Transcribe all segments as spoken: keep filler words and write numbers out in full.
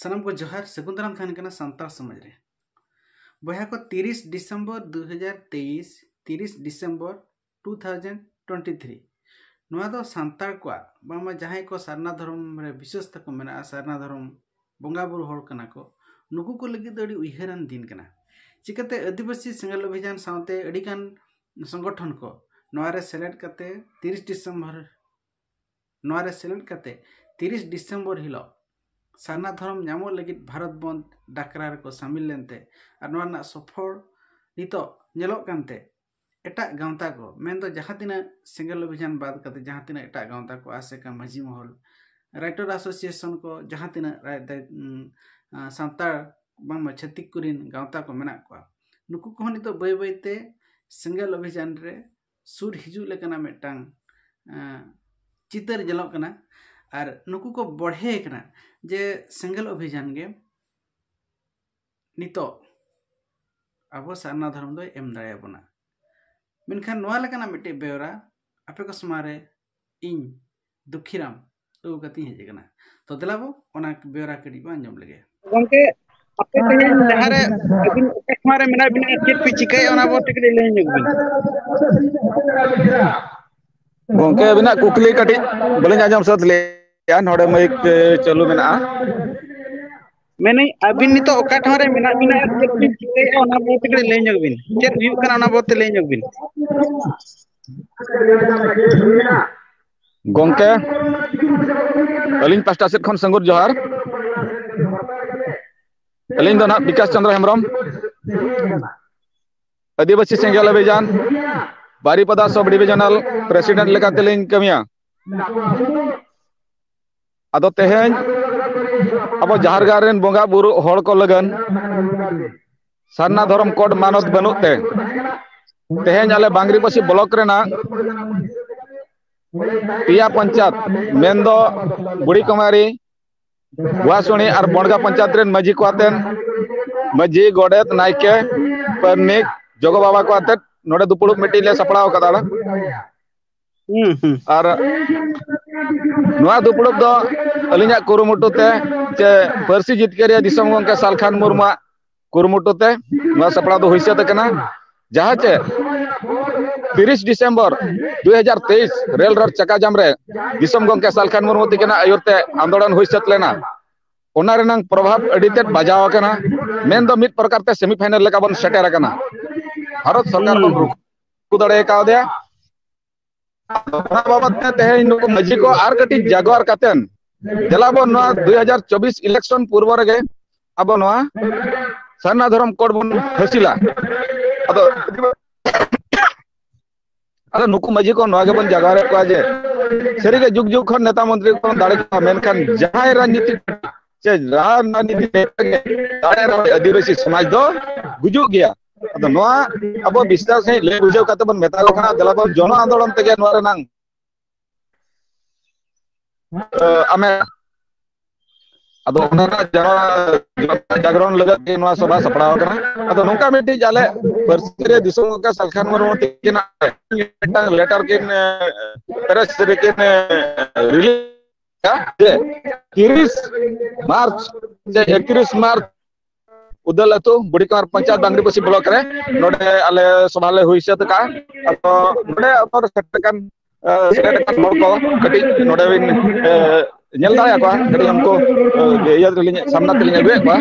ᱥᱟᱱᱟᱢ ᱠᱚ ᱡᱚᱦᱟᱨ, ᱥᱟᱹᱜᱩᱱ ᱫᱟᱨᱟᱢ ᱛᱟᱦᱮᱱ ᱠᱟᱱᱟ ᱥᱟᱱᱛᱟᱲ ᱥᱚᱢᱟᱡᱽ ᱨᱮ᱾ ᱵᱚᱭᱦᱟ ᱠᱚ, ᱛᱤᱨᱤᱥ ᱰᱤᱥᱮᱢᱵᱚᱨ ᱫᱩ ᱦᱟᱡᱟᱨ ᱛᱮᱭᱤᱥ, ᱛᱤᱨᱤᱥ December two thousand twenty three, ᱱᱚᱣᱟ ᱫᱚ ᱥᱟᱱᱛᱟᱲ ᱠᱚᱣᱟᱜ, ᱵᱟᱝᱢᱟ ᱡᱟᱦᱟᱸᱭ ᱠᱚ ᱥᱟᱨᱱᱟ ᱫᱷᱚᱨᱚᱢ ᱨᱮ ᱵᱤᱥᱣᱟᱥ ᱛᱟᱠᱚ ᱢᱮᱱᱟᱜᱼᱟ, ᱥᱟᱨᱱᱟ ᱫᱷᱚᱨᱚᱢ ᱵᱚᱸᱜᱟ ᱵᱩᱨᱩ ᱦᱚᱲ ᱠᱟᱱᱟ ᱠᱚ, ᱱᱩᱠᱩ ᱠᱚ ᱞᱟᱹᱜᱤᱫ ᱫᱚ ᱟᱹᱰᱤ ᱩᱭᱦᱟᱹᱨᱟᱱ ᱫᱤᱱ ᱠᱟᱱᱟ᱾ ᱪᱤᱠᱟᱹᱛᱮ ᱟᱹᱫᱤᱵᱟᱹᱥᱤ ᱥᱮᱸᱜᱮᱞ ᱚᱵᱷᱤᱡᱟᱱ ᱥᱟᱶᱛᱮ ᱟᱹᱰᱤᱜᱟᱱ ᱥᱚᱝᱜᱚᱴᱷᱚᱱ ᱠᱚ ᱱᱚᱣᱟ ᱨᱮ ᱥᱮᱞᱮᱫ ᱠᱟᱛᱮ ᱛᱤᱨᱤᱥ ᱰᱤᱥᱮᱢᱵᱚᱨ, ᱱᱚᱣᱟ ᱨᱮ ᱥᱮᱞᱮᱫ ᱠᱟᱛᱮ ᱛᱤᱨᱤᱥ ᱰᱤᱥᱮᱢᱵᱚᱨ ᱦᱤᱞᱳᱜ ᱥᱟᱨᱱᱟ ᱫᱷᱚᱨᱚᱢ ᱧᱟᱢᱚᱜ ᱞᱟᱹᱜᱤᱫ ᱵᱷᱟᱨᱚᱛ ᱵᱚᱱᱫ ᱰᱟᱠᱨᱟ ᱨᱮᱠᱚ ᱥᱟᱹᱢᱤᱞ ᱞᱮᱱᱛᱮ, ᱟᱨ ᱱᱚᱣᱟ ᱨᱮᱱᱟᱜ ᱥᱚᱯᱷᱚᱞ ᱱᱤᱛᱚᱜ ᱧᱮᱞᱚᱜ ᱠᱟᱱᱛᱮ, ᱮᱴᱟᱜ ᱜᱟᱶᱛᱟ ᱠᱚ, ᱢᱮᱱᱫᱚ ᱡᱟᱦᱟᱸ ᱛᱤᱱᱟᱹᱜ ᱥᱮᱸᱜᱮᱞ ᱚᱵᱷᱤᱡᱟᱱ ᱵᱟᱫ ᱠᱟᱛᱮ ᱡᱟᱦᱟᱸ ᱛᱤᱱᱟᱹᱜ ᱮᱴᱟᱜ ᱜᱟᱶᱛᱟ ᱠᱚ, ᱟᱥᱮᱠᱟ, ᱢᱟᱹᱡᱷᱤ ᱢᱚᱦᱚᱞ, ᱨᱟᱭᱴᱟᱨ ᱮᱥᱳᱥᱤᱭᱮᱥᱚᱱ ᱠᱚ, ᱡᱟᱦᱟᱸ ᱛᱤᱱᱟᱹᱜ ᱨᱟᱭ-, ᱫᱟᱭ-, ᱩᱸ, ᱟ, ᱥᱟᱱᱛᱟᱲ ᱵᱟᱝᱢᱟ ᱪᱷᱟᱹᱛᱤᱠ ᱠᱚᱨᱮᱱ ᱜᱟᱶᱛᱟ ᱠᱚ ᱢᱮᱱᱟᱜ ᱠᱚᱣᱟ, ᱱᱩᱠᱩ ᱠᱚᱦᱚᱸ ᱱᱤᱛᱚᱜ ᱵᱟᱹᱭ ᱵᱟᱹᱭᱛᱮ ᱥᱮᱸᱜᱮᱞ ᱚᱵᱷᱤᱡᱟᱱ ᱨᱮ ᱥᱩᱨ ᱦᱤᱡᱩᱜ ᱞᱮᱠᱟᱱᱟᱜ ᱢᱤᱫᱴᱟᱝ, ᱮᱸ, ᱪᱤᱛᱟᱹᱨ ᱧᱮᱞᱚᱜ ᱠᱟᱱᱟ᱾ ᱟᱨ ᱱᱩᱠᱩ ᱠᱚ ᱵᱚᱲᱦᱮ ᱠᱟᱱᱟ ᱡᱮ ᱥᱮᱸᱜᱮᱞ ᱚᱵᱷᱤᱡᱟᱱ ᱜᱮ ᱱᱤᱛᱚᱜ ᱟᱵᱚ ᱥᱟᱨᱱᱟ ᱫᱷᱚᱨᱚᱢ ᱫᱚᱭ ᱮᱢ ᱫᱟᱲᱮᱭᱟᱵᱚᱱᱟ᱾ ᱢᱮᱱᱠᱷᱟᱱ ᱱᱚᱣᱟ ᱞᱮᱠᱟᱱᱟᱜ ᱢᱤᱫᱴᱮᱡ ᱵᱮᱣᱨᱟ ᱟᱯᱮ ᱠᱚ ᱥᱟᱢᱟᱝ ᱨᱮ ᱤᱧ ᱫᱩᱠᱷᱤᱨᱟᱢ ᱟᱹᱜᱩ ᱠᱟᱛᱮᱧ ᱦᱮᱡ ᱟᱠᱟᱱᱟ᱾ ᱛᱚ ᱫᱮᱞᱟ ᱵᱚ ᱚᱱᱟ ᱵᱮᱣᱨᱟ ᱠᱟᱹᱴᱤᱡ ᱵᱚ ᱟᱸᱡᱚᱢ ᱞᱮᱜᱮ᱾ ᱜᱚᱝᱠᱮ, ᱟᱯᱮ ᱛᱮᱦᱮᱧ ᱡᱟᱦᱟᱸ ᱨᱮ ᱟᱹᱵᱤᱱ ᱚᱠᱟ ᱴᱷᱟᱶ ᱨᱮ ᱢᱮᱱᱟᱜ ᱵᱤᱱᱟ ᱟᱨ ᱪᱮᱫ ᱯᱮ ᱪᱤᱠᱟᱹᱭᱟ, ᱚᱱᱟ ᱵᱟᱵᱚᱫ ᱛᱮ ᱠᱟᱹᱴᱤᱡ ᱞᱟᱹᱭ ᱧᱚᱜ ᱵᱤᱱ᱾ ᱜᱚᱝᱠᱮ, ᱟᱹᱵᱤᱱᱟᱜ ᱠᱩᱠᱞᱤ ᱠᱟᱹᱴᱤᱡ ᱵᱟᱹᱞᱤᱧ ᱟᱸᱡᱚᱢ ᱥᱟᱹᱛ ᱞᱮᱜᱼᱟ᱾ ᱱᱚᱰᱮ ᱢᱟᱭᱤᱠ, ᱮ, ᱪᱟᱹᱞᱩ ᱢᱮᱱᱟᱜᱼᱟ᱾ ᱢᱮᱱᱟᱹᱧ, ᱟᱹᱵᱤᱱ ᱱᱤᱛᱚᱜ ᱚᱠᱟ ᱴᱷᱟᱶ ᱨᱮ ᱢᱮᱱᱟᱜ ᱵᱤᱱᱟ ᱟᱨ ᱪᱮᱫ ᱵᱤᱱ ᱪᱤᱠᱟᱹᱭᱮᱫᱼᱟ, ᱚᱱᱟ ᱵᱟᱵᱚᱫ ᱛᱮ ᱠᱟᱹᱴᱤᱡ ᱞᱟᱹᱭ ᱧᱚᱜ ᱵᱤᱱ᱾ ᱪᱮᱫ ᱦᱩᱭᱩᱜ ᱠᱟᱱᱟ, ᱚᱱᱟ ᱵᱟᱵᱚᱫ ᱛᱮ ᱞᱟᱹᱭ ᱧᱚᱜ ᱵᱤᱱ᱾ ᱜᱚᱝᱠᱮ, ᱟᱹᱞᱤᱧ ᱯᱟᱥᱴᱟ ᱥᱮᱫ ᱠᱷᱚᱱ ᱥᱟᱹᱜᱩᱱ ᱡᱚᱦᱟᱨ᱾ ᱟᱹᱞᱤᱧ ᱫᱚ ᱱᱟᱦᱟᱜ ᱵᱤᱠᱟᱥ ᱪᱚᱸᱫᱽᱨᱚ ᱦᱮᱢᱵᱨᱚᱢ, ᱟᱹᱫᱤᱵᱟᱹᱥᱤ ᱥᱮᱸᱜᱮᱞ ᱚᱵᱷᱤᱡᱟᱱ ᱵᱟᱨᱤᱯᱟᱫᱟ ᱥᱚᱵ ᱰᱤᱵᱤᱡᱚᱱᱟᱞ ᱯᱨᱮᱥᱤᱰᱮᱱᱴ ᱞᱮᱠᱟᱛᱮᱞᱤᱧ ᱠᱟᱹᱢᱤᱭᱟ᱾ ᱟᱫᱚ ᱛᱮᱦᱮᱧ ᱟᱵᱚ ᱡᱟᱦᱮᱨ ᱜᱟᱲ ᱨᱮᱱ ᱵᱚᱸᱜᱟ ᱵᱩᱨᱩ ᱦᱚᱲ ᱠᱚ ᱞᱟᱹᱜᱤᱫ ᱥᱟᱨᱱᱟ ᱫᱷᱚᱨᱚᱢ ᱠᱳᱰ ᱢᱟᱱᱚᱛ ᱵᱟᱹᱱᱩᱜ ᱛᱮ, ᱛᱮᱦᱮᱧ ᱟᱞᱮ ᱵᱟᱝᱨᱤᱯᱟᱹᱥᱤ ᱵᱞᱚᱠ ᱨᱮᱱᱟᱜ ᱯᱮᱭᱟ ᱯᱚᱧᱪᱟᱭᱮᱛ, ᱢᱮᱱᱫᱚ ᱵᱩᱲᱤ ᱠᱚᱢᱟᱨᱤ, ᱜᱩᱣᱟᱥᱩᱱᱤ ᱟᱨ ᱵᱚᱸᱰᱜᱟ ᱯᱚᱧᱪᱟᱭᱮᱛ ᱨᱮᱱ ᱢᱟᱹᱡᱷᱤ ᱠᱚ ᱟᱛᱮᱱ, ᱢᱟᱹᱡᱷᱤ, ᱜᱚᱰᱮᱛ, ᱱᱟᱭᱠᱮ, ᱯᱟᱨᱱᱤᱠ, ᱡᱚᱜᱚ ᱵᱟᱵᱟ ᱠᱚ ᱟᱛᱮᱫ ᱱᱚᱰᱮ ᱫᱩᱯᱲᱩᱵ ᱢᱤᱴᱤᱝ ᱞᱮ ᱥᱟᱯᱲᱟᱣ ᱟᱠᱟᱫᱟ᱾ ᱦᱩᱸ, ᱦᱩᱸ᱾ ᱟᱨ ᱱᱚᱣᱟ ᱫᱩᱯᱲᱩᱵ ᱫᱚ ᱟᱹᱞᱤᱧᱟᱜ ᱠᱩᱨᱩᱢᱩᱴᱩ ᱛᱮ ᱪᱮ ᱯᱟᱹᱨᱥᱤ ᱡᱤᱛᱠᱟᱹᱨᱤᱭᱟᱹ ᱫᱤᱥᱚᱢ ᱜᱚᱢᱠᱮ ᱥᱟᱞᱠᱷᱟᱱ ᱢᱩᱨᱢᱩᱣᱟᱜ ᱠᱩᱨᱩᱢᱩᱴᱩ ᱛᱮ ᱱᱚᱣᱟ ᱥᱟᱯᱲᱟᱣ ᱫᱚ ᱦᱩᱭ ᱥᱟᱹᱛ ᱟᱠᱟᱱᱟ᱾ ᱡᱟᱦᱟᱸ ᱪᱮ ᱛᱤᱨᱤᱥ ᱰᱤᱥᱮᱢᱵᱚᱨ ᱫᱩ ᱦᱟᱡᱟᱨ ᱛᱮᱭᱤᱥ ᱨᱮᱞ ᱨᱳᱰ ᱪᱟᱠᱟ ᱡᱟᱢ ᱨᱮ ᱫᱤᱥᱚᱢ ᱜᱚᱢᱠᱮ ᱥᱟᱞᱠᱷᱟᱱ ᱢᱩᱨᱢᱩ ᱛᱤᱠᱤᱱᱟᱜ ᱟᱹᱭᱩᱨ ᱛᱮ ᱟᱱᱫᱳᱞᱚᱱ ᱦᱩᱭ ᱥᱟᱹᱛ ᱞᱮᱱᱟ᱾ ᱚᱱᱟ ᱨᱮᱱᱟᱝ ᱯᱨᱚᱵᱷᱟᱵᱽ ᱟᱹᱰᱤ ᱛᱮᱫ ᱵᱟᱡᱟᱣ ᱟᱠᱟᱱᱟ᱾ ᱢᱮᱱᱫᱚ ᱢᱤᱫ ᱯᱨᱚᱠᱟᱨ ᱛᱮ ᱥᱮᱢᱤᱯᱷᱟᱭᱱᱟᱞ ᱞᱮᱠᱟ ᱵᱚᱱ ᱥᱮᱴᱮᱨ ᱟᱠᱟᱱᱟ᱾ ᱵᱷᱟᱨᱚᱛ ᱥᱚᱨᱠᱟᱨ ᱵᱚᱱ ᱨᱩᱠᱩ ᱫᱟᱲᱮ ᱠᱟᱣᱫᱮᱭᱟ᱾ ᱚᱱᱟ ᱵᱟᱵᱚᱛ ᱛᱮ ᱛᱮᱦᱮᱧ ᱱᱩᱠᱩ ᱢᱟᱹᱡᱷᱤ ᱠᱚ ᱟᱨ ᱠᱟᱹᱴᱤᱡ ᱡᱟᱜᱣᱟᱨ ᱠᱟᱛᱮᱱ ᱫᱮᱞᱟ ᱵᱚᱱ ᱱᱚᱣᱟ ᱫᱩ ᱦᱟᱡᱟᱨ ᱪᱚᱵᱵᱤᱥ ᱤᱞᱮᱠᱥᱚᱱ ᱯᱩᱨᱵᱚ ᱨᱮᱜᱮ ᱟᱵᱚ ᱱᱚᱣᱟ ᱥᱟᱨᱱᱟ ᱫᱷᱚᱨᱚᱢ ᱠᱳᱰ ᱵᱚᱱ ᱦᱟᱹᱥᱤᱞᱟ᱾ ᱟᱫᱚ ᱟᱫᱚ ᱱᱩᱠᱩ ᱢᱟᱹᱡᱷᱤ ᱠᱚ ᱱᱚᱣᱟ ᱜᱮᱵᱚᱱ ᱡᱟᱜᱟᱣᱮᱫ ᱠᱚᱣᱟ ᱡᱮ ᱥᱟᱹᱨᱤᱜᱮ ᱡᱩᱜᱽ ᱡᱩᱜᱽ ᱠᱷᱚᱱ ᱱᱮᱛᱟ ᱢᱚᱱᱛᱨᱤ ᱠᱚᱵᱚᱱ ᱫᱟᱲᱮ ᱠᱚᱣᱟ, ᱢᱮᱱᱠᱷᱟᱱ ᱡᱟᱦᱟᱸᱭ ᱨᱟᱡᱽᱱᱤᱛᱤ ᱥᱮ ᱨᱟᱡᱽᱱᱤᱛᱤ ᱱᱮᱛᱟ ᱜᱮ ᱫᱟᱲᱮ ᱨᱮᱦᱚᱸ ᱟᱹᱫᱤᱵᱟᱹᱥᱤ ᱥᱚᱢᱟᱡᱽ ᱫᱚ ᱜᱩᱡᱩᱜ ᱜᱮᱭᱟ᱾ ᱟᱫᱚ ᱱᱚᱣᱟ ᱟᱵᱚ ᱵᱤᱥᱛᱟᱨ ᱥᱟᱺᱦᱤᱡ ᱞᱟᱹᱭ ᱵᱩᱡᱷᱟᱹᱣ ᱠᱟᱛᱮ ᱵᱚᱱ ᱢᱮᱛᱟ ᱠᱚ ᱠᱟᱱᱟ, ᱫᱮᱞᱟ ᱵᱚᱱ ᱡᱚᱱᱚ ᱟᱱᱫᱳᱞᱚᱱ ᱛᱮᱜᱮ ᱱᱚᱣᱟ ᱨᱮᱱᱟᱝ ᱟᱢᱮ ᱟᱫᱚ ᱚᱱᱟ ᱨᱮᱱᱟᱜ ᱡᱟᱦᱟᱸ ᱡᱟᱜᱽᱨᱚᱱ ᱞᱟᱹᱜᱤᱫ ᱜᱮ ᱱᱚᱣᱟ ᱥᱚᱵᱷᱟ ᱥᱟᱯᱲᱟᱣ ᱟᱠᱟᱱᱟ᱾ ᱟᱫᱚ ᱱᱚᱝᱠᱟ ᱢᱤᱫᱴᱤᱡ ᱟᱞᱮ ᱯᱟᱹᱨᱥᱤ ᱨᱮ ᱫᱤᱥᱚᱢ ᱜᱚᱢᱠᱮ ᱥᱟᱞᱠᱷᱟᱱ ᱢᱩᱨᱢᱩ ᱛᱤᱠᱤᱱᱟᱜ ᱢᱤᱫᱴᱟᱝ ᱞᱮᱴᱟᱨ ᱠᱤᱱ ᱯᱨᱮᱥ ᱨᱮᱠᱤᱱ ᱨᱤᱞᱤᱡᱽ ᱡᱮ ᱛᱤᱨᱤᱥ ᱢᱟᱨᱪ ᱥᱮ ᱮᱠᱛᱨᱤᱥ ᱢᱟᱨᱪ ᱩᱫᱟᱞ ᱟᱹᱛᱩ ᱵᱩᱲᱤᱠᱟᱢᱟᱨ ᱯᱚᱧᱪᱟᱭᱮᱛ ᱵᱟᱝᱨᱤᱯᱚᱥᱤ ᱵᱞᱚᱠ ᱨᱮ ᱱᱚᱰᱮ ᱟᱞᱮ ᱥᱚᱵᱷᱟ ᱞᱮ ᱦᱩᱭ ᱥᱟᱹᱛ ᱟᱠᱟᱫᱼᱟ᱾ ᱟᱫᱚ ᱱᱚᱰᱮ ᱟᱵᱚ ᱥᱮᱴᱮᱨ ᱟᱠᱟᱱ ᱥᱮᱴᱮᱨ ᱟᱠᱟᱱ ᱦᱚᱲ ᱠᱚ ᱠᱟᱹᱴᱤᱡ ᱱᱚᱰᱮ ᱵᱤᱱ ᱧᱮᱞ ᱫᱟᱲᱮᱭᱟᱠᱚᱣᱟ᱾ ᱠᱟᱹᱴᱤᱡ ᱩᱱᱠᱩ ᱤᱭᱟᱹ ᱨᱮᱞᱤᱧ ᱥᱟᱢᱱᱟ ᱛᱮᱞᱤᱧ ᱟᱹᱜᱩᱭᱮᱫ ᱠᱚᱣᱟ᱾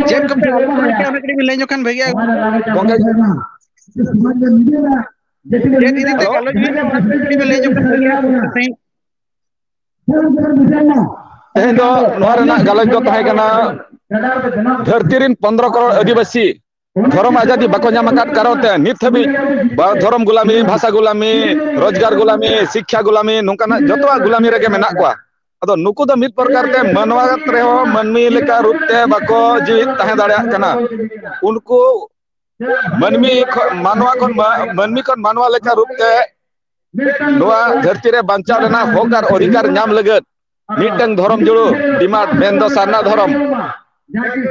ᱪᱮᱫ ᱠᱚᱯᱮ ᱟᱹᱜᱩ ᱠᱟᱱᱟ ᱠᱟᱹᱴᱤᱡ ᱵᱤᱱ ᱞᱟᱹᱭ ᱧᱚᱜ ᱠᱷᱟᱱ ᱵᱷᱟᱹᱜᱤᱜᱼᱟ᱾ ᱜᱚᱝᱠᱮ ᱪᱮᱫ ᱤᱫᱤ ᱠᱟᱛᱮ ᱜᱟᱞᱚᱪ ᱦᱩᱭᱩᱜ ᱠᱟᱱᱟ ᱠᱟᱹᱴᱤᱡ ᱵᱤᱱ ᱞᱟᱹᱭ ᱧᱚᱜ ᱠᱷᱟᱱ ᱵᱷᱟᱹᱜᱤᱜᱼᱟ᱾ ᱛᱮᱦᱮᱧ ᱫᱚ ᱱᱚᱣᱟ ᱨᱮᱱᱟᱜ ᱜᱟᱞᱚᱪ ᱫᱚ ᱛᱟᱦᱮᱸ ᱠᱟᱱᱟ ᱫᱷᱟᱹᱨᱛᱤ ᱨᱮᱱ ᱯᱚᱱᱫᱽᱨᱚ ᱠᱟᱨᱳᱲ ᱟᱹᱫᱤᱵᱟᱹᱥᱤ ᱫᱷᱚᱨᱚᱢ ᱟᱡᱟᱫᱤ ᱵᱟᱠᱚ ᱧᱟᱢ ᱟᱠᱟᱫ ᱠᱟᱨᱚᱱ ᱛᱮ ᱱᱤᱛ ᱦᱟᱹᱵᱤᱡ ᱵᱟ-, ᱫᱷᱚᱨᱚᱢ ᱜᱩᱞᱟᱢᱤ, ᱵᱷᱟᱥᱟ ᱜᱩᱞᱟᱢᱤ, ᱨᱳᱡᱽᱜᱟᱨ ᱜᱩᱞᱟᱢᱤ, ᱥᱤᱠᱠᱷᱟ ᱜᱩᱞᱟᱢᱤ, ᱱᱚᱝᱠᱟᱱᱟᱜ ᱡᱚᱛᱚᱣᱟᱜ ᱜᱩᱞᱟᱢᱤ ᱨᱮᱜᱮ ᱢᱮᱱᱟᱜ ᱠᱚᱣᱟ᱾ ᱟᱫᱚ ᱱᱩᱠᱩ ᱫᱚ ᱢᱤᱫ ᱯᱨᱚᱠᱟᱨ ᱛᱮ ᱢᱟᱱᱣᱟ ᱨᱮᱦᱚᱸ ᱢᱟᱹᱱᱢᱤ ᱞᱮᱠᱟ ᱨᱩᱯ ᱛᱮ ᱵᱟᱠᱚ ᱡᱤᱣᱤᱫ ᱛᱟᱦᱮᱸ ᱫᱟᱲᱮᱭᱟᱜ ᱠᱟᱱᱟ᱾ ᱩᱱᱠᱩ ᱢᱟᱹᱱᱢᱤ ᱠᱷᱚ-, ᱢᱟᱱᱣᱟ ᱠᱷᱚᱱ ᱢᱟ-, ᱢᱟᱹᱱᱢᱤ ᱠᱷᱚᱱ ᱢᱟᱱᱣᱟ ᱞᱮᱠᱟ ᱨᱩᱯ ᱛᱮ ᱱᱚᱣᱟ ᱫᱷᱟᱹᱨᱛᱤ ᱨᱮ ᱵᱟᱧᱪᱟᱣ ᱨᱮᱱᱟᱜ ᱦᱚᱠ ᱟᱨ ᱚᱫᱷᱤᱠᱟᱨ ᱧᱟᱢ ᱞᱟᱹᱜᱤᱫ ᱢᱤᱫᱴᱟᱝ ᱫᱷᱚᱨᱚᱢ ᱡᱩᱲᱩ ᱰᱤᱢᱟᱱᱰ, ᱢᱮᱱᱫᱚ ᱥᱟᱨᱱᱟ ᱫᱷᱚᱨᱚᱢ,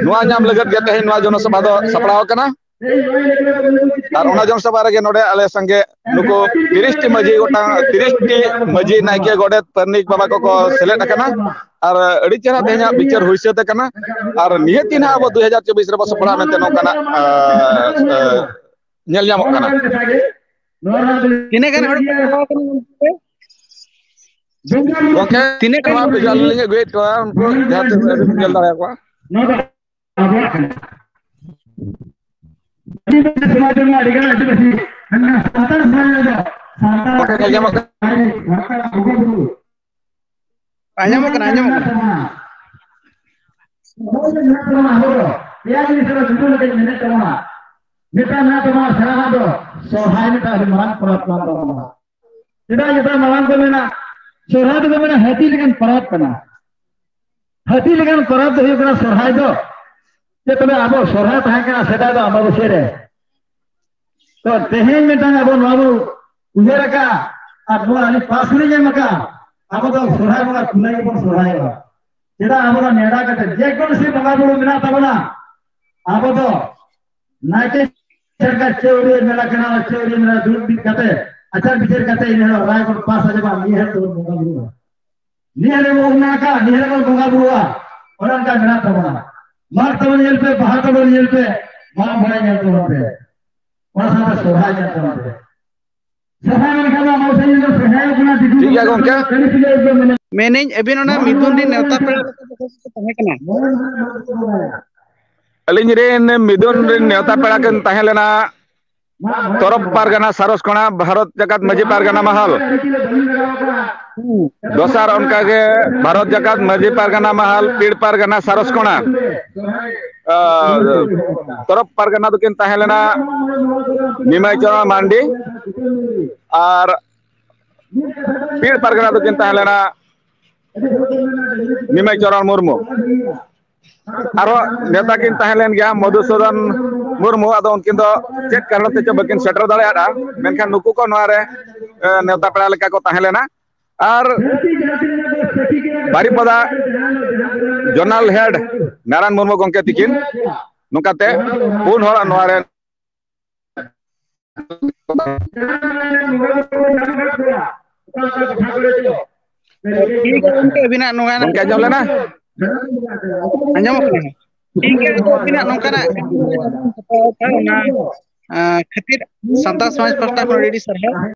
ᱱᱚᱣᱟ ᱧᱟᱢ ᱞᱟᱹᱜᱤᱫ ᱜᱮ ᱛᱮᱦᱮᱧ ᱱᱚᱣᱟ ᱡᱚᱱᱚᱥᱚᱵᱷᱟ ᱫᱚ ᱥᱟᱯᱲᱟᱣ ᱟᱠᱟᱱᱟ᱾ ᱟᱨ ᱚᱱᱟ ᱡᱚᱱ ᱥᱚᱵᱷᱟ ᱨᱮᱜᱮ ᱱᱚᱰᱮ ᱟᱞᱮ ᱥᱟᱸᱜᱮ ᱱᱩᱠᱩ ᱛᱤᱨᱤᱥ ᱴᱤ ᱢᱟᱹᱡᱷᱤ ᱜᱚᱴᱟᱝ, ᱛᱤᱨᱤᱥ ᱴᱤ ᱢᱟᱹᱡᱷᱤ, ᱱᱟᱭᱠᱮ, ᱜᱚᱰᱮᱛ, ᱯᱟᱨᱟᱱᱤᱠ ᱵᱟᱵᱟ ᱠᱚᱠᱚ ᱥᱮᱞᱮᱫ ᱟᱠᱟᱱᱟ᱾ ᱟᱨ ᱟᱹᱰᱤ ᱪᱮᱦᱨᱟ ᱛᱮᱦᱮᱧᱟᱜ ᱵᱤᱪᱟᱹᱨ ᱦᱩᱭ ᱥᱟᱹᱛ ᱟᱠᱟᱱᱟ᱾ ᱟᱨ ᱱᱤᱦᱟᱹᱛ ᱜᱮ ᱱᱟᱦᱟᱜ ᱟᱵᱚ ᱫᱩᱭ ᱦᱟᱡᱟᱨ ᱪᱚᱵᱵᱤᱥ ᱨᱮᱵᱚ ᱥᱟᱯᱲᱟᱣ ᱢᱮᱱᱛᱮ ᱱᱚᱝᱠᱟᱱᱟᱜ, ᱟᱸ, ᱟᱸ, ᱧᱮᱞ ᱧᱟᱢᱚᱜ ᱠᱟᱱᱟ᱾ ᱛᱤᱱᱟᱹᱜ ᱜᱟᱱ ᱦᱚᱲ ᱠᱚ ᱪᱟᱞᱟᱣ ᱠᱟᱱᱟ ᱜᱚᱢᱠᱮ? ᱜᱚᱢᱠᱮ, ᱛᱤᱱᱟᱹᱜ ᱜᱟᱱ ᱱᱚᱣᱟ ᱦᱚᱲ ᱵᱷᱮᱡᱟ ᱞᱤᱧ ᱟᱹᱜᱩᱭᱮᱫ ᱠᱚᱣᱟ, ᱩᱱᱠᱩ ᱡᱟᱦᱟᱸ ᱛᱤᱱᱟᱹᱜ ᱧᱮᱞ ᱫᱟᱲᱮᱭᱟᱠᱚᱣᱟ᱾ ᱱᱚᱣᱟ ᱫᱚ ᱟᱵᱚᱣᱟᱜ ᱠᱟᱱᱟ᱾ ᱟᱹᱫᱤᱵᱟᱹᱥᱤ ᱥᱚᱢᱟᱡᱽ ᱨᱮᱱᱟᱜ ᱟᱹᱰᱤ ᱜᱟᱱ ᱟᱹᱫᱤᱵᱟᱹᱥᱤ, ᱢᱮᱱᱠᱷᱟᱱ ᱥᱟᱱᱛᱟᱲ ᱥᱚᱢᱟᱡᱽ ᱨᱮᱫᱚ ᱥᱟᱱᱛᱟᱲ ᱜᱚᱢᱠᱮ, ᱧᱮᱞ ᱧᱟᱢᱚᱜ ᱠᱟᱱᱟ? ᱥᱟᱱᱛᱟᱲ ᱵᱚᱸᱜᱟ ᱵᱩᱨᱩ ᱟᱸᱡᱚᱢᱚᱜ ᱠᱟᱱᱟ, ᱟᱸᱡᱚᱢᱚᱜ ᱠᱟᱱᱟ᱾ ᱥᱚᱢᱟᱡᱽ ᱨᱮ ᱢᱮᱱᱟᱜ ᱛᱟᱵᱚᱱᱟ ᱟᱵᱚ ᱫᱚ᱾ ᱯᱮᱭᱟ ᱡᱤᱱᱤᱥ ᱨᱮ ᱡᱩᱫᱟᱹ ᱞᱮᱠᱟᱧ ᱢᱮᱱᱮᱫ ᱛᱟᱵᱚᱱᱟ᱾ ᱢᱤᱫᱴᱟᱝ ᱢᱮᱱᱟᱜ ᱛᱟᱵᱚᱱᱟ ᱥᱮᱬᱟ ᱫᱚ ᱥᱚᱨᱦᱟᱭ, ᱢᱤᱫᱴᱟᱝ ᱟᱹᱰᱤ ᱢᱟᱨᱟᱝ ᱯᱚᱨᱚᱵᱽ ᱠᱟᱱ ᱛᱟᱵᱚᱱᱟ᱾ ᱪᱮᱫᱟᱜ ᱡᱚᱛᱚ ᱢᱟᱲᱟᱝ ᱠᱚ ᱢᱮᱱᱟ, ᱥᱚᱨᱦᱟᱭ ᱫᱚᱠᱚ ᱢᱮᱱᱟ ᱦᱟᱹᱛᱤ ᱞᱮᱠᱟᱱ ᱯᱚᱨᱚᱵᱽ ᱠᱟᱱᱟ᱾ ᱦᱟᱹᱛᱤ ᱞᱮᱠᱟᱱ ᱯᱚᱨᱚᱵᱽ ᱫᱚ ᱦᱩᱭᱩᱜ ᱠᱟᱱᱟ ᱥᱚᱨᱦᱟᱭ ᱫᱚ᱾ ᱪᱮᱫ ᱛᱚᱵᱮ ᱟᱵᱚ ᱥᱚᱨᱦᱟᱭ ᱛᱟᱦᱮᱸ ᱠᱟᱱᱟ ᱥᱮᱫᱟᱭ ᱫᱚ ᱟᱢᱵᱟᱵᱟᱹᱥᱭᱟᱹ ᱨᱮ᱾ ᱛᱚ ᱛᱮᱦᱮᱧ ᱢᱤᱫᱴᱟᱝ ᱟᱵᱚ ᱱᱚᱣᱟ ᱵᱚᱱ ᱩᱭᱦᱟᱹᱨ ᱟᱠᱟᱫᱼᱟ ᱟᱨ ᱱᱚᱣᱟ ᱟᱹᱰᱤ ᱯᱟᱥ ᱨᱮ ᱧᱟᱢ ᱟᱠᱟᱫᱼᱟ, ᱟᱵᱚ ᱫᱚ ᱥᱚᱨᱦᱟᱭ ᱵᱚᱸᱜᱟ ᱠᱩᱱᱟᱹᱢᱤ ᱵᱚᱱ ᱥᱚᱨᱦᱟᱭᱚᱜᱼᱟ᱾ ᱪᱮᱫᱟᱜ ᱟᱵᱚ ᱫᱚ ᱱᱮᱰᱟ ᱠᱟᱛᱮ ᱡᱮᱠᱳᱱᱳ ᱥᱮ ᱵᱚᱸᱜᱟ ᱵᱩᱨᱩ ᱢᱮᱱᱟᱜ ᱛᱟᱵᱚᱱᱟ, ᱟᱵᱚ ᱫᱚ ᱱᱟᱭᱠᱮ ᱪᱮᱫ ᱞᱮᱠᱟ ᱪᱟᱹᱣᱰᱤ ᱢᱮᱞᱟ ᱠᱟᱱᱟ, ᱪᱟᱹᱣᱰᱤ ᱢᱮᱞᱟ ᱫᱩᱲᱩᱵ ᱢᱤᱫ ᱠᱟᱛᱮ ᱟᱪᱟᱨ ᱵᱤᱪᱟᱹᱨ ᱠᱟᱛᱮ ᱤᱱᱟᱹ ᱦᱤᱞᱳᱜ ᱨᱟᱭ ᱵᱚᱱ ᱯᱟᱥᱟ ᱡᱮ ᱵᱟᱝ ᱱᱤᱭᱟᱹ ᱦᱤᱞᱳᱜ ᱫᱚᱵᱚᱱ ᱵᱚᱸᱜᱟ ᱵᱩᱨᱩᱜᱼᱟ, ᱱᱤᱭᱟᱹ ᱦᱤᱞᱳᱜ ᱵᱚᱱ ᱚᱱᱟ ᱠᱟᱜᱼᱟ, ᱱᱤᱭᱟᱹ ᱦᱤᱞᱳᱜ ᱵᱚᱱ ᱵᱚᱸᱜᱟ ᱵᱩᱨᱩᱜᱼᱟ᱾ ᱚᱱᱮ ᱚᱱᱠᱟ ᱢᱮᱱᱟᱜ ᱛᱟᱵᱚᱱᱟ᱾ ᱢᱟᱜᱽ ᱛᱟᱵᱚᱱ ᱧᱮᱞ ᱯᱮ, ᱵᱟᱦᱟ ᱛᱟᱵᱚᱱ ᱧᱮᱞ ᱯᱮ, ᱢᱟᱜ ᱢᱚᱬᱮ ᱧᱮᱞ ᱛᱟᱵᱚᱱ ᱯᱮ, ᱚᱱᱟ ᱥᱟᱶᱛᱮ ᱥᱚᱨᱦᱟᱭ ᱧᱮᱞ ᱛᱟᱵᱚᱱ ᱯᱮ᱾ ᱥᱚᱨᱦᱟᱭ ᱢᱮᱱᱠᱷᱟᱱ ᱫᱚ ᱟᱵᱚ ᱥᱮᱫ ᱫᱚ ᱥᱚᱨᱦᱟᱭ ᱠᱟᱱᱟ, ᱫᱤᱠᱩ ᱴᱷᱤᱠ ᱜᱮᱭᱟ ᱠᱚᱫᱚ ᱜᱚᱝᱠᱮ᱾ ᱠᱟᱹᱞᱤ ᱯᱩᱡᱟᱹ ᱜᱮᱠᱚ ᱢᱮᱱᱟ᱾ ᱢᱮᱱᱟᱹᱧ ᱟᱹᱵᱤᱱ ᱚᱱᱟ ᱢᱤᱫᱩᱱ ᱨᱮᱱ ᱱᱮᱣᱛᱟ ᱯᱮᱲᱟ ᱞᱮᱠᱟᱛᱮ ᱚᱠᱚᱭ ᱠᱚᱠᱚ ᱛᱟᱦᱮᱸ ᱠᱟᱱᱟ? ᱟᱹᱞᱤᱧ ᱨᱮᱱ ᱢᱤᱫᱩᱱ ᱨᱮᱱ ᱱᱮᱣᱛᱟ ᱯᱮᱲᱟ ᱠᱤᱱ ᱛᱟᱦᱮᱸ ᱞᱮᱱᱟ ᱛᱚᱨᱚᱯ ᱯᱟᱨᱜᱟᱱᱟ ᱥᱟᱨᱚᱥ ᱠᱚᱬᱟ, ᱵᱷᱟᱨᱚᱛ ᱡᱟᱠᱟᱛ ᱢᱟᱹᱡᱷᱤ ᱯᱟᱨᱜᱟᱱᱟ ᱢᱟᱦᱟᱞ᱾ ᱦᱩᱸ᱾ ᱫᱚᱥᱟᱨ ᱚᱱᱠᱟᱜᱮ ᱵᱷᱟᱨᱚᱛ ᱡᱟᱠᱟᱛ ᱢᱟᱹᱡᱷᱤ ᱯᱟᱨᱜᱟᱱᱟ ᱢᱟᱦᱟᱞ, ᱯᱤᱲ ᱯᱟᱨᱜᱟᱱᱟ ᱥᱟᱨᱚᱥ ᱠᱚᱬᱟ, ᱟᱨ ᱛᱚᱨᱚᱯ ᱯᱟᱨᱜᱟᱱᱟ ᱫᱚᱠᱤᱱ ᱛᱟᱦᱮᱸ ᱞᱮᱱᱟ ᱱᱤᱢᱟᱭ ᱪᱚᱨᱚᱬ ᱢᱟᱱᱰᱤ, ᱟᱨ ᱯᱤᱲ ᱯᱟᱨᱜᱟᱱᱟ ᱫᱚᱠᱤᱱ ᱛᱟᱦᱮᱸ ᱞᱮᱱᱟ ᱱᱤᱢᱟᱭ ᱪᱚᱨᱚᱬ ᱢᱩᱨᱢᱩ᱾ ᱟᱨᱦᱚᱸ ᱱᱮᱣᱛᱟ ᱠᱤᱱ ᱛᱟᱦᱮᱸ ᱞᱮᱱ ᱜᱮᱭᱟ ᱢᱚᱫᱷᱩᱥᱩᱫᱚᱱ ᱢᱩᱨᱢᱩ, ᱟᱫᱚ ᱩᱱᱠᱤᱱ ᱫᱚ ᱪᱮᱫ ᱠᱟᱨᱚᱱ ᱛᱮ ᱪᱚ ᱵᱟᱹᱠᱤᱱ ᱥᱮᱴᱮᱨ ᱫᱟᱲᱮᱭᱟᱫᱼᱟ, ᱢᱮᱱᱠᱷᱟᱱ ᱱᱩᱠᱩ ᱠᱚ ᱱᱚᱣᱟ ᱨᱮ, ᱮ, ᱱᱮᱣᱛᱟ ᱯᱮᱲᱟ ᱞᱮᱠᱟ ᱠᱚ ᱛᱟᱦᱮᱸ ᱞᱮᱱᱟ᱾ ᱟᱨ ᱵᱟᱨᱤᱯᱟᱫᱟ ᱡᱚᱱᱟᱞ ᱦᱮᱰ ᱱᱟᱨᱟᱭᱚᱱ ᱢᱩᱨᱢᱩ ᱜᱚᱢᱠᱮ ᱛᱤᱠᱤᱱ, ᱱᱚᱝᱠᱟᱛᱮ ᱯᱩᱱ ᱦᱚᱲ ᱱᱚᱣᱟ ᱨᱮ ᱴᱷᱤᱠ ᱜᱮᱭᱟ ᱜᱚᱢᱠᱮ, ᱟᱹᱵᱤᱱᱟᱜ ᱱᱚᱣᱟ ᱜᱚᱢᱠᱮ, ᱟᱸᱡᱚᱢ ᱞᱮᱱᱟ? ᱟᱸᱡᱚᱢᱚᱜ ᱠᱟᱱᱟ? ᱴᱷᱤᱠ ᱜᱮᱭᱟ, ᱟᱹᱵᱤᱱᱟᱜ ᱱᱚᱝᱠᱟᱱᱟᱜ ᱚᱱᱟ, ᱟᱸ, ᱠᱷᱟᱹᱛᱤᱨ ᱥᱟᱱᱛᱟᱲ ᱥᱚᱢᱟᱡᱽ ᱯᱟᱦᱴᱟ ᱠᱷᱚᱱ ᱟᱹᱰᱤ ᱟᱹᱰᱤ ᱥᱟᱨᱦᱟᱣ᱾